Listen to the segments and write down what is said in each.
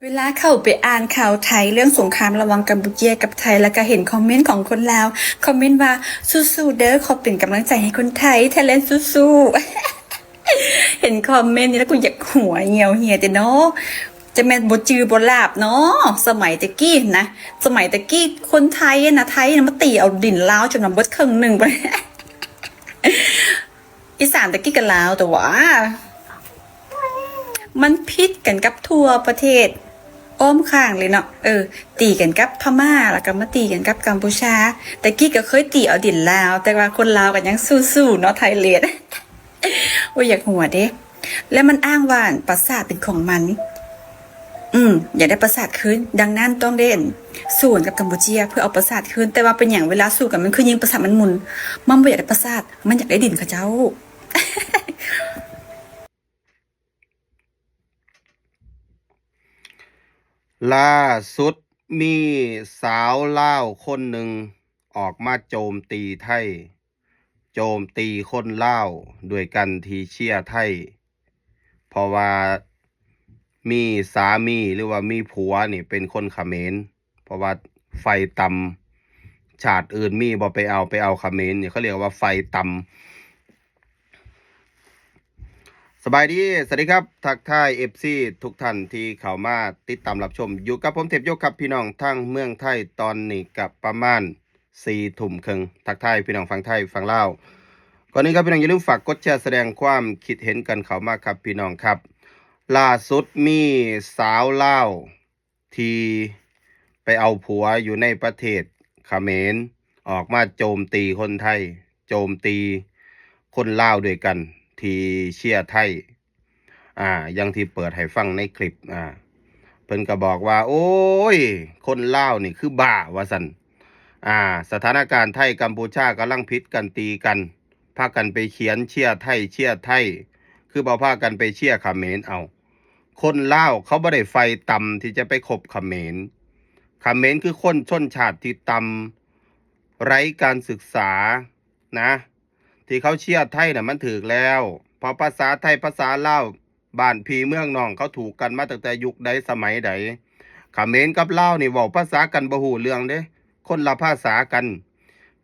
ເວລາເຂົ້າໄປອ່ານຂ່າວໄທເລື່ອງສົງຄາມລະຫວ່າງກຳປູເຈຍກັບໄທ ແລ້ວກະເຫັນຄອມເມັນຂອງຄົນລາວ ຄອມເມັນວ່າ ສູ້ໆເດີ ຂໍເປັນກຳລັງໃຈໃຫ້ຄົນໄທ ໄທແລນສູ້ໆ. ເຫັນຄອມເມັນນີ້ແລ້ວກູຢາກຫົວຍ່ຽວເຮຍແຕ່ເນາະ ຈະແມ່ນບໍ່ຈື່ບໍ່ຫຼາບເນາະ. ສະໄໝແຕ່ກີ້ນະ ສະໄໝແຕ່ກີ້ຄົນໄທນະ ໄທນະມາຕີເອົາດິນລາວຈົນວ່າເບິດເຄິ່ງໜຶ່ງພຸ້ນ. ອີສານແຕ່ກີ້ກະລາວ ແຕ່ວ່າມັນຜິດກັນກັບທົ່ວປະເທດອ້ອມຂ້າງເລີຍເນາະ. ເອີ ຕີກັນກັບພະມ້າ ແລ້ວກະມາຕີກັນກັບກຳປູເຈຍ. ແຕ່ກີ້ກະເຄີຍຕີເອົາດິນລາວ ແຕ່ວ່າຄົນລາວກະຍັງສູ້ໆເນາະ ໄທແລນ. ໂອ້ຍ ຢາກຫົວເດ. ແລ້ວມັນອ້າງວ່າປາສາດເປັນຂອງມັນ. ອືມ ຢາກໄດ້ປາສາດຄືນ ດັ່ງນັ້ນຕ້ອງໄດ້ ອັນ ສູ້ກັນກັບກຳປູເຈຍເພື່ອເອົາປາສາດຄືນ. ແຕ່ວ່າເປັນຫຍັງເວລາສູ້ກັນມັນຄືຍິງປາສາດມັນໝຸ່ນ? ມັນບໍ່ຢາກໄດ້ປາສາດ ມັນຢາກໄດ້ດິນເຂົາເຈົ້າ. ລ່າສຸດມີສາວລາວຄົນໜຶ່ງອອກມາໂຈມຕີໄທ ໂຈມຕີຄົນລາວດ້ວຍກັນທີ່ເຊຍໄທ ເພາະວ່າມີສາມີ ຫຼືວ່າມີຜົວນີ້ເປັນຄົນຂະເໝນ. ເພາະວ່າໄຟຕ່ຳ ຊາດອື່ນມີບໍ່ໄປເອົາ ໄປເອົາຂະເໝນນີ້ ເຂົາເອີ້ນວ່າໄຟຕ່ຳ. ສະບາຍດີ ສະຫວັດດີຄັບ ທັກທາຍເອັຟຊີທຸກທ່ານທີ່ເຂົ້າມາຕິດຕາມຮັບຊົມ ຢູ່ກັບຜົມເທບໂຍກຄັບ ພີ່ນ້ອງທາງເມືອງໄທ. ຕອນນີ້ກະປະມານສີ່ທຸ່ມເຄິ່ງ ທັກທາຍພີ່ນ້ອງຝັ່ງໄທຝັ່ງລາວ. ກ່ອນອື່ນຄັບ ພີ່ນ້ອງຢ່າລືມຝາກກົດແຊ ສະແດງຄວາມຄິດເຫັນກັນເຂົ້າມາຄັບ ພີ່ນ້ອງຄັບ. ລ່າສຸດມີສາວລາວ ທີ່ໄປເອົາຜົວຢູ່ໃນປະເທດຂະເໝນ ອອກມາໂຈມຕີຄົນໄທ ໂຈມຕີຄົນລາວດ້ວຍກັນທີ່ເຊຍໄທ ອາ ຢ່າງທີ່ເປີດໃຫ້ຟັງໃນຄລິບ ອາ ເພິ່ນກະບອກວ່າ ໂອ້ຍ ຄົນລາວນີ້ຄືບ້າ ວ່າຊັ້ນ. ອາ ສະຖານະການໄທກຳປູເຈຍກຳລັງຜິດກັນຕີກັນ ພາກັນໄປຂຽນເຊຍໄທ ເຊຍໄທ ຄືບໍ່ພາກັນໄປເຊຍຂະເໝນ? ເອົ້າ ຄົນລາວເຂົາບໍ່ໄດ້ໄຟຕ່ຳທີ່ຈະໄປຄົບຂະເໝນ. ຂະເໝນຄືຄົນຊົນຊາດທີ່ຕ່ຳ ໄຮ້ການສຶກສານະ. ທີ່ເຂົາເຊຍໄທນະ ມັນຖືກແລ້ວ ເພາະພາສາໄທ ພາສາລາວ ບ້ານພີ່ເມືອງນ້ອງ ເຂົາຖືກກັນມາຕັ້ງແຕ່ຍຸກໃດສະໄໝໃດ. ຂະເໝນກັບລາວນີ້ເວົ້າພາສາກັນບໍ່ຮູ້ເລື່ອງເດ້ ຄົນລະພາສາກັນ.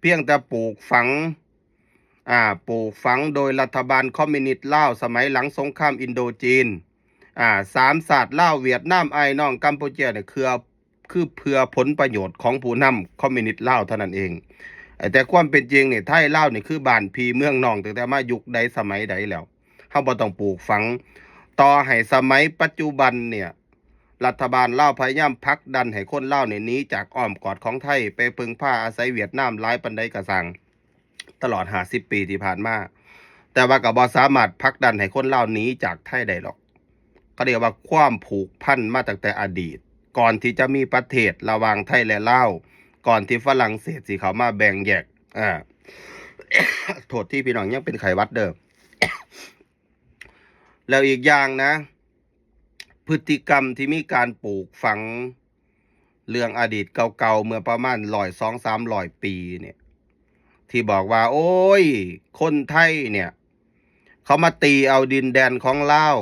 ພຽງແຕ່ປູກຝັງ ອາ ປູກຝັງໂດຍລັດຖະບານຄອມມິວນິດລາວສະໄໝຫຼັງສົງຄາມອິນໂດຈີນ ອາ ສາມຊາດລາວ ຫວຽດນາມ ອ້າຍນ້ອງກຳປູເຈຍນີ້ ເພື່ອ ຄືເພື່ອຜົນປະໂຫຍດຂອງຜູ້ນຳຄອມມິວນິດລາວເທົ່ານັ້ນເອງ. ແຕ່ຄວາມເປັນຈິງນີ້ ໄທລາວນີ້ຄືບ້ານພີ່ເມືອງນ້ອງ ຕັ້ງແຕ່ມາຍຸກໃດສະໄໝໃດແລ້ວ. ເຮົາບໍ່ຕ້ອງປູກຝັງ. ຕໍ່ໃຫ້ສະໄໝປັດຈຸບັນເນີ້ຍ ລັດຖະບານລາວພະຍາຍາມຜັກດັນໃຫ້ຄົນລາວນີ້ໜີຈາກອ້ອມກອດຂອງໄທ ໄປເພິ່ງພາອາໄສຫວຽດນາມຫຼາຍປານໃດກະຊ່າງ ຕະຫຼອດຫ້າສິບປີທີ່ຜ່ານມາ, ແຕ່ວ່າກໍບໍ່ສາມາດຜັກດັນໃຫ້ຄົນລາວໜີຈາກໄທໄດ້ດອກ. ເຂົາເອີ້ນວ່າຄວາມຜູກພັນມາຕັ້ງແຕ່ອະດີດ ກ່ອນທີ່ຈະມີປະເທດລະຫວ່າງໄທ ແລະ ລາວ, ກ່ອນທີ່ຝຣັ່ງເສດຊິເຂົ້າມາແບ່ງແຍກ. ອາ ໂທດທີພີ່ນ້ອງ ຍັງເປັນໄຂ້ຫວັດເດີ. ແລ້ວອີກຢ່າງນະ ພຶດຕິກຳທີ່ມີການປູກຝັງເລື່ອງອະດີດເກົ່າໆ ເມື່ອປະມານຮ້ອຍ ສອງສາມຮ້ອຍປີນີ້ ທີ່ບອກວ່າ ໂອ້ຍ ຄົນໄທນີ້ ເຂົາມາຕີເອົາດິນແດນຂອງລາວ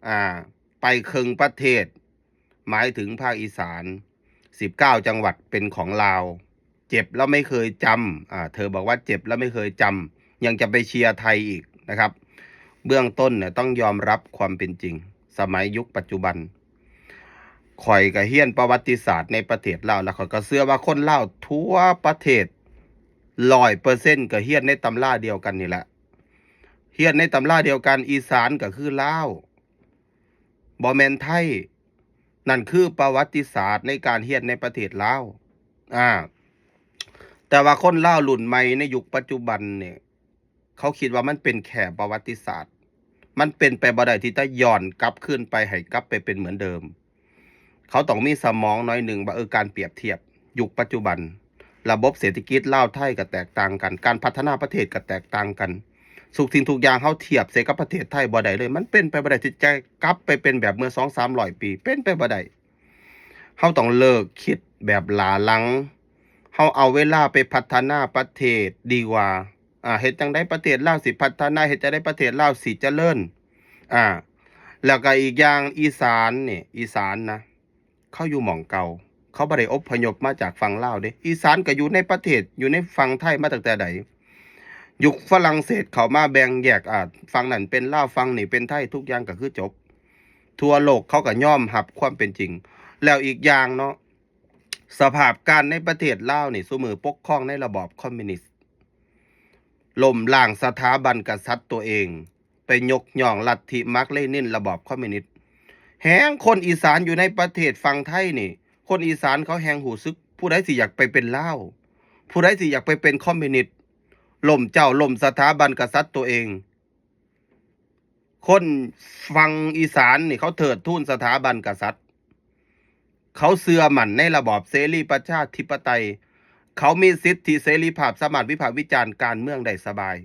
ອາ ໄປເຄິ່ງປະເທດ ໝາຍເຖິງພາກອີສານ ສິບເກົ້າຈັງຫວັດເປັນຂອງລາວ. ເຈັບແລ້ວໄມ່ເຄີຍຈຳ ອາ ເທີບອກວ່າເຈັບແລ້ວໄມ່ເຄີຍຈຳ ຍັງຈະໄປເຊຍໄທອີກນະຄັບ. ເບື້ອງຕົ້ນນະ ຕ້ອງຍອມຮັບຄວາມເປັນຈິງ ສະໄໝຍຸກປັດຈຸບັນ ຂ້ອຍກະຮຽນປະຫວັດຕິສາດໃນປະເທດລາວ ແລ້ວຂ້ອຍກະເຊື່ອວ່າຄົນລາວທົ່ວປະເທດ ຮ້ອຍເປີເຊັນ ກະຮຽນໃນຕຳລາດຽວກັນນີ້ແຫຼະ. ຮຽນໃນຕຳລາດຽວກັນ ອີສານກະຄືລາວ ບໍ່ແມ່ນໄທ. ນັ້ນຄືປະຫວັດຕິສາດໃນການຮຽນໃນປະເທດລາວ. ອາ ແຕ່ວ່າຄົນລາວລຸ້ນໃໝ່ໃນຍຸກປັດຈຸບັນນີ້ ເຂົາຄິດວ່າມັນເປັນແຄ່ປະຫວັດຕິສາດ, ມັນເປັນໄປບໍ່ໄດ້ທີ່ຈະຍ້ອນກັບຄືນໄປ ໃຫ້ກັບໄປເປັນເໝືອນເດີມ. ເຂົາຕ້ອງມີສະໝອງໜ້ອຍໜຶ່ງວ່າ ເອີ ການປຽບທຽບຍຸກປັດຈຸບັນ ລະບົບເສດຖະກິດລາວໄທກໍແຕກຕ່າງກັນ, ການພັດທະນາປະເທດກໍແຕກຕ່າງກັນ, ທຸກສິ່ງທຸກຢ່າງເຮົາທຽບໃສ່ກັບປະເທດໄທບໍ່ໄດ້ເລີຍ. ມັນເປັນໄປບໍ່ໄດ້ທີ່ຈະກັບໄປເປັນແບບເມື່ອສອງສາມຮ້ອຍປີ, ເປັນໄປບໍ່ໄດ້. ເຮົາຕ້ອງເລີກຄິດແບບຫຼ້າຫຼັງ, ເຮົາເອົາເວລາໄປພັດທະນາປະເທດດີກວ່າ. ອາ ເຮັດຈັ່ງໃດປະເທດລາວຊິພັດທະນາ, ເຮັດຈັ່ງໃດປະເທດລາວຊິຈະເລີນ. ອາ ແລ້ວກໍອີກຢ່າງ ອີສານນີ້ ອີສານນະ ເຂົາຢູ່ໝ່ອງເກົ່າ ເຂົາບໍ່ໄດ້ອົບພະຍົບມາຈາກຝັ່ງລາວເດ້. ອີສານກໍຢູ່ໃນປະເທດ ຢູ່ໃນຝັ່ງໄທມາຕັ້ງແຕ່ໃດ. ຍຸກຝຣັ່ງເສດເຂົ້າມາແບ່ງແຍກ ອາ ຝັ່ງນັ້ນເປັນລາວ ຝັ່ງນີ້ເປັນໄທ ທຸກຢ່າງກໍຄືຈົບ. ທົ່ວໂລກເຂົາກໍຍອມຮັບຄວາມເປັນຈິງ. ແລ້ວອີກຢ່າງເນາະ ສະພາບການໃນປະເທດລາວນີ້ ຊຸມື້ປົກຄອງໃນລະບອບຄອມມິວນິດ ລົ້ມລ້າງສະຖາບັນກະສັດຕົວເອງ ໄປຍົກຍ້ອງລັດທິມາກເລນິນ ລະບອບຄອມມິວນິດ. ແຮງຄົນອີສານຢູ່ໃນປະເທດຝັ່ງໄທນີ້ ຄົນອີສານເຂົາແຮງຮູ້ສຶກ ຜູ້ໃດຊິຢາກໄປເປັນລາວ? ຜູ້ໃດຊິຢາກໄປເປັນຄອມມິວນິດ? ລົ້ມເຈົ້າ ລົ້ມສະຖາບັນກະສັດຕົວເອງ. ຄົນຝັ່ງອີສານນີ້ ເຂົາເທີດທູນສະຖາບັນກະສັດ. ເຂົາເຊື່ອໝັ້ນໃນລະບອບເສລີປະຊາທິປະໄຕ. ເຂົາມີສິດທິເສລີພາບ ສາມາດວິພາກວິຈານການເມືອງໄດ້ສະບາຍ.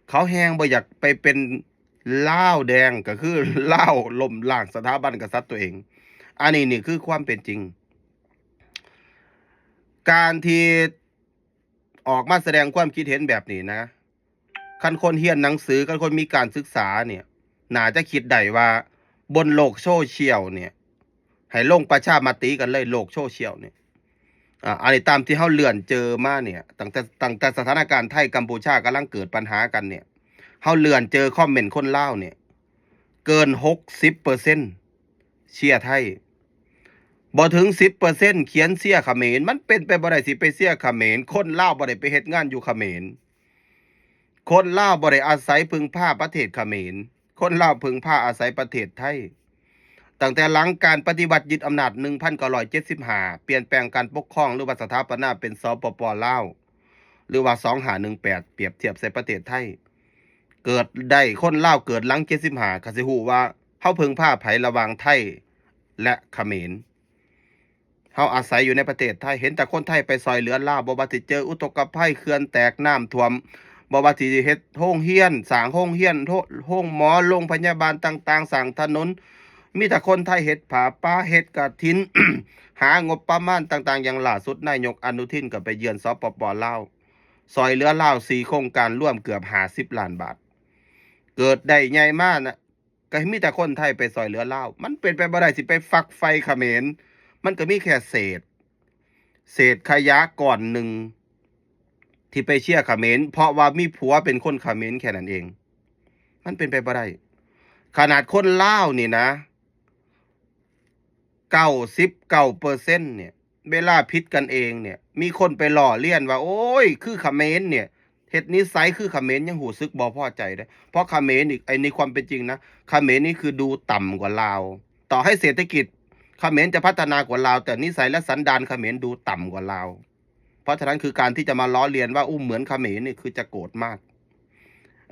ເຂົາແຮງບໍ່ຢາກໄປເປັນລາວແດງ ກໍຄືລາວລົ້ມລ້າງສະຖາບັນກະສັດຕົວເອງ. ອັນນີ້ນີ້ຄືຄວາມເປັນຈິງ. ການທີ່ອອກມາສະແດງຄວາມຄິດເຫັນແບບນີ້ນະ ຄັນຄົນຮຽນໜັງສື ຄັນຄົນມີການສຶກສານີ້ ໜ້າຈະຄິດໄດ້ວ່າ ບົນໂລກໂຊຊຽວນີ້ ໃຫ້ລົງປະຊາມະຕິກັນເລີຍ ໂລກໂຊຊຽວນີ້. ອາ ອັນນີ້ຕາມທີ່ເຮົາເລື່ອນເຈີມານີ້ ຕັ້ງແຕ່ ຕັ້ງແຕ່ສະຖານະການໄທກຳປູຊາກຳລັງເກີດບັນຫາກັນນີ້ ເຮົາເລື່ອນເຈີຄອມເມັນຄົນລາວນີ້ ເກີນຫົກສິບເປີເຊັນ ເຊຍໄທ. ບໍ່ເຖິງສິບເປີເຊັນຂຽນເຊຍຂະເໝນ. ມັນເປັນໄປບໍ່ໄດ້ຊິໄປເຊຍຂະເໝນ. ຄົນລາວບໍ່ໄດ້ໄປເຮັດງານຢູ່ຂະເໝນ. ຄົນລາວບໍ່ໄດ້ອາໄສເພິ່ງພາປະເທດຂະເໝນ. ຄົນລາວເພິ່ງພາອາໄສປະເທດໄທ. ຕັ້ງແຕ່ຫຼັງການປະຕິວັດຍຶດອຳນາດໜຶ່ງພັນເກົ້າຮ້ອຍເຈັດສິບຫ້າ ປ່ຽນແປງການປົກຄອງ ຫຼືວ່າສະຖາປະນາເປັນ ສປປ ລາວ ຫຼືວ່າສອງຫ້າໜຶ່ງແປດ ປຽບທຽບໃສ່ປະເທດໄທ. ເກີດໄດ້ ຄົນລາວເກີດຫຼັງເຈັດສິບຫ້າ ກໍຊິຮູ້ວ່າເຮົາເພິ່ງພາໃຜລະຫວ່າງໄທ ແລະ ຂະເໝນ. ເຮົາອາໄສຢູ່ໃນປະເທດໄທ ເຫັນແຕ່ຄົນໄທໄປຊ່ອຍເຫຼືອລາວ ບໍ່ວ່າຊິເຈີອຸທົກກະໄພ ເຂື່ອນແຕກ ນ້ຳຖ້ວມ ບໍ່ວ່າຊິເຮັດໂຮງຮຽນ ສ້າງໂຮງຮຽນ ໂຮ ໂຮງໝໍ ໂລງພະຍາບານຕ່າງໆ ສ້າງຖະໜົນ ມີແຕ່ຄົນໄທເຮັດຜ້າປ່າ ເຮັດກະຖິນ ຫາງົບປະມານຕ່າງໆ. ຢ່າງລ່າສຸດ ນາຍົກອະນຸທິນກໍໄປເຢືອນ ສປປ ລາວ ຊ່ອຍເຫຼືອລາວສີ່ໂຄງການ ລວມເກືອບຫ້າສິບລ້ານບາດ. ເກີດໄດ້ໃຫຍ່ມານະ ກໍມີແຕ່ຄົນໄທໄປຊ່ອຍເຫຼືອລາວ. ມັນເປັນໄປບໍ່ໄດ້ຊິໄປຝັກໃຝ່ຂະເໝນ. ມັນກໍມີແຄ່ເສດ ເສດຂະຫຍະກ້ອນໜຶ່ງທີ່ໄປເຊຍຂະເໝນ ເພາະວ່າມີຜົວເປັນຄົນຂະເໝນແຄ່ນັ້ນເອງ. ມັນເປັນໄປບໍ່ໄດ້. ຂະໜາດຄົນລາວນີ້ນະ ເກົ້າສິບເກົ້າເປີເຊັນ ເນຍ ເວລາຜິດກັນເອງເນຍ ມີຄົນໄປລໍ້ລຽນວ່າ ໂອ້ຍ ຄືຂະເໝນເນຍ ເຮັດນິໄສຄືຂະເໝນ ຍັງຮູ້ສຶກບໍ່ພໍໃຈເດ້. ເພາະຂະເໝນນີ້ ໃນຄວາມເປັນຈິງນະ ຂະເໝນນີ້ຄືດູຕ່ຳກວ່າລາວ. ຕໍ່ໃຫ້ເສດຖະກິດຂະເໝນຈະພັດທະນາກວ່າລາວ ແຕ່ນິໄສ ແລະ ສັນດານຂະເໝນດູຕ່ຳກວ່າລາວ. ເພາະສະນັ້ນ ຄືການທີ່ຈະມາລໍ້ລຽນວ່າ ໂອ້ ເໝືອນຂະເໝນນີ້ ຄືຈະໂກດມາກ.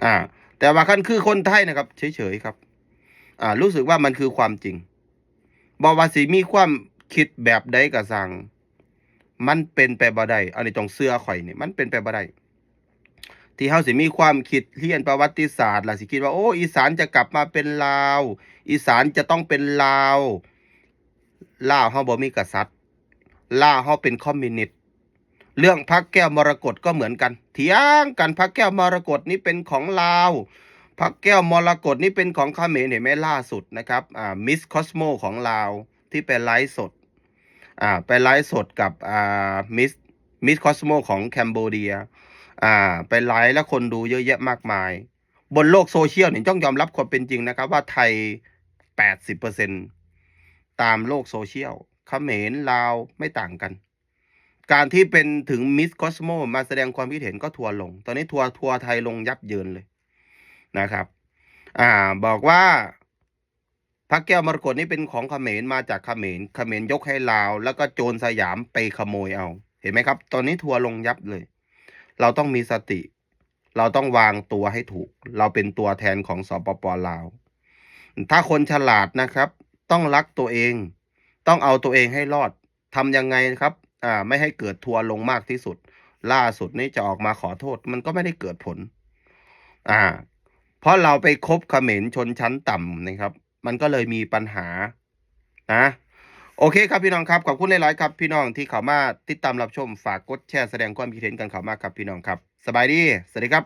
ອາ ແຕ່ວ່າຄັນຄືຄົນໄທນະຄັບ ເສີຍໆ ຄັບ. ອາ ຮູ້ສຶກວ່າມັນຄືຄວາມຈິງ. ບໍ່ວ່າຊິມີຄວາມຄິດແບບໃດກໍຊ່າງ ມັນເປັນໄປບໍ່ໄດ້. ອັນນີ້ຕ້ອງເຊື່ອຂ້ອຍນີ້ ມັນເປັນໄປບໍ່ໄດ້ ທີ່ເຮົາຊິມີຄວາມຄິດຮຽນປະຫວັດຕິສາດ ແລ້ວຊິຄິດວ່າ ໂອ້ ອີສານຈະກັບມາເປັນລາວ, ອີສານຈະຕ້ອງເປັນລາວ. ລາວເຮົາບໍ່ມີກະສັດ, ລາວເຮົາເປັນຄອມມິວນິດ. ເລື່ອງພະແກ້ວມໍລະກົດກໍເໝືອນກັນ, ຖຽງກັນ ພະແກ້ວມໍລະກົດນີ້ເປັນຂອງລາວ, ພະແກ້ວມໍລະກົດນີ້ເປັນຂອງຂະເໝນ. ເຫັນໄໝ ລ່າສຸດນະຄັບ ອາ ມິສຄອສໂມຂອງລາວ ທີ່ໄປໄລຟ໌ສົດ ອາ ໄປໄລຟ໌ສົດກັບ ອາ ມິສ ມິສຄອສໂມຂອງແຄມໂບເດຍ ອາ ໄປໄລຟ໌ ແລ້ວຄົນດູເຍອະແຍະມາກມາຍ. ບົນໂລກໂຊຊຽວນີ້ຕ້ອງຍອມຮັບຄວາມເປັນຈິງນະຄັບວ່າໄທແປດສິບເປີເຊັນຕາມໂລກໂຊຊຽວ, ຂະເໝນ ລາວ ໄມ່ຕ່າງກັນ. ການທີ່ເປັນເຖິງມິສຄອສໂມມາສະແດງຄວາມຄິດເຫັນກໍທົວລົງ. ຕອນນີ້ທົວ ທົວໄທລົງຍັບເຢິນເລີຍນະຄັບ ອາ ບອກວ່າ ພະແກ້ວມໍລະກົດນີ້ເປັນຂອງຂະເໝນ, ມາຈາກຂະເໝນ, ຂະເໝນຍົກໃຫ້ລາວ ແລ້ວກໍໂຈນສະຫຍາມໄປຂະໂມຍເອົາ. ເຫັນໄໝຄັບ? ຕອນນີ້ທົວລົງຍັບເລີຍ. ເຮົາຕ້ອງມີສະຕິ, ເຮົາຕ້ອງວາງຕົວໃຫ້ຖືກ. ເຮົາເປັນຕົວແທນຂອງ ສປປ ລາວ. ຖ້າຄົນສະຫຼາດນະຄັບ ຕ້ອງລັກຕົວເອງ, ຕ້ອງເອົາຕົວເອງໃຫ້ລອດ. ທຳຍັງໄງຄັບ ອາ ໄມ່ໃຫ້ເກີດທົວລົງມາກທີ່ສຸດ? ລ່າສຸດນີ້ຈະອອກມາຂໍໂທດ ມັນກໍໄມ່ໄດ້ເກີດຜົນ ອາ ເພາະເຮົາໄປຄົບຂະເໝນຊົນຊັ້ນຕ່ຳນະຄັບ ມັນກໍເລີຍມີປັນຫານະ. ໂອເຄຄັບພີ່ນ້ອງຄັບ, ຂອບຄຸນຫຼາຍໆຄັບພີ່ນ້ອງທີ່ເຂົ້າມາຕິດຕາມຮັບຊົມ. ຝາກກົດແຊ ສະແດງຄວາມຄິດເຫັນກັນເຂົ້າມາຄັບພີ່ນ້ອງຄັບ. ສະບາຍດີ, ສະຫວັດດີຄັບ.